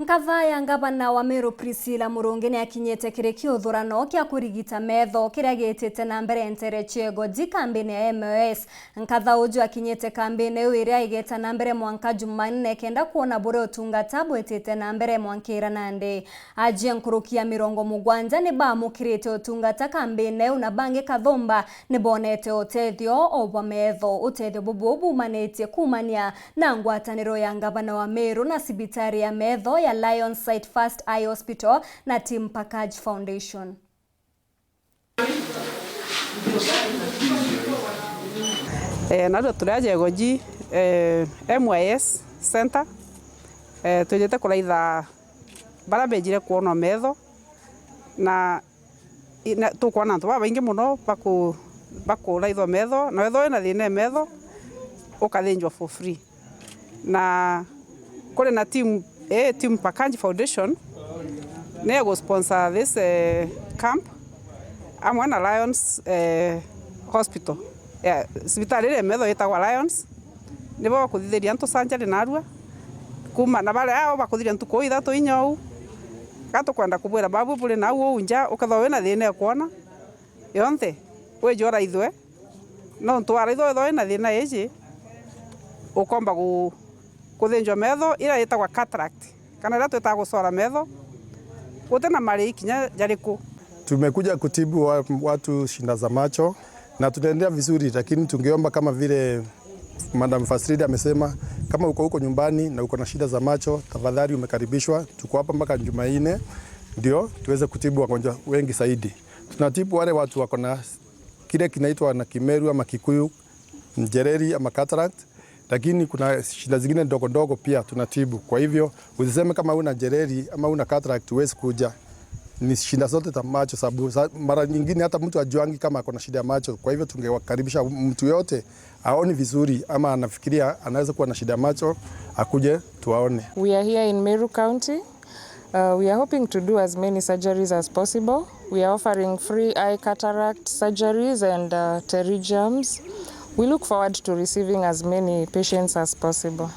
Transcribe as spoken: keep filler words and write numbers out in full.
Nkatha ya ngavana wa Meru Priscilla Murungi ni akinyite kiri kiuthurano kia kurigita metho kiria gitite na mbere ntere cia Igoji kambini ya M O S. Nkatha uju akinyite kambini iu iria igeta na mbere mwanka Jumanne kenda kwona buria utungata bwitite na mbere mwankira nandi. Ajia nkuruki ya mirongo mugwanja ni baamukirite utungata kambini iu na bangi kathumba ni bonete utethio o bwa metho. Utethio bubu bumanitie kumania na ngwataniro ya ngavana wa Meru na cibitari ya metho ya Lions Sight First Eye Hospital na Team Package Foundation. Eh, narua turi aja Igoji, eh, M Y S Center, eh, twijite kuraitha baria bejire kwonwa metho, na i-, na tukwona antu babaingi mono baku-, bakuraithwa metho, na wethwa wina thina ya metho, ukathinjwa for free. Na kuri na team, eh, team Pakanji Foundation, ni igusponsor this, eh, camp, amwe na Lions, eh, Hospital. Yeah, cibitari iria ya metho yitagwa Lions, nibo bakuthithiria antu surgery narua, kuma na baria ao bakuthithia ntuku ithatu inya uu. Ga tukwenda kubwira babu buri nau uu nja, ukethirwa wina thina ya kwona yonthe, wije uraithwe, nontu waraithwa wethirwa wina thina iji, ukomba gu-, kuthinjwa metho iria yitagwa cataract, kana iria twitaga gucora metho, guti na marii kinya jariku. Tumekuja kutibu wa-, watu shida za macho na tunaendelea vizuri, lakini tungeomba kama vile Madam First Lady amesema, kama uko huko nyumbani na uko na shida za macho, tafadhali umekaribishwa. Tuko hapa mpaka Jumanne ndio tuweze kutibu wagonjwa wengi zaidi. Tunatibu wale watu wako na kile kinaitwa na Kimeru ama Kikuyu njereri ama cataract, lakini kuna shida zingine ndogo ndogo pia tunatibu. Kwa hivyo usiseme kama una njereri ama una cataract huwezi kuja. Ni shida zote za macho, sababu sa-, mara nyingine hata mtu ajuangi kama ako na shida ya macho. Kwa hivyo tungewakaribisha mtu yote aoni vizuri ama anafikiria anaweza kuwa na shida ya macho, akuje tuwaone. We are here in Meru County. Uh, we are hoping to do as many surgeries as possible. We are offering free eye cataract surgeries and, uh, pterygiums. We look forward to receiving as many patients as possible.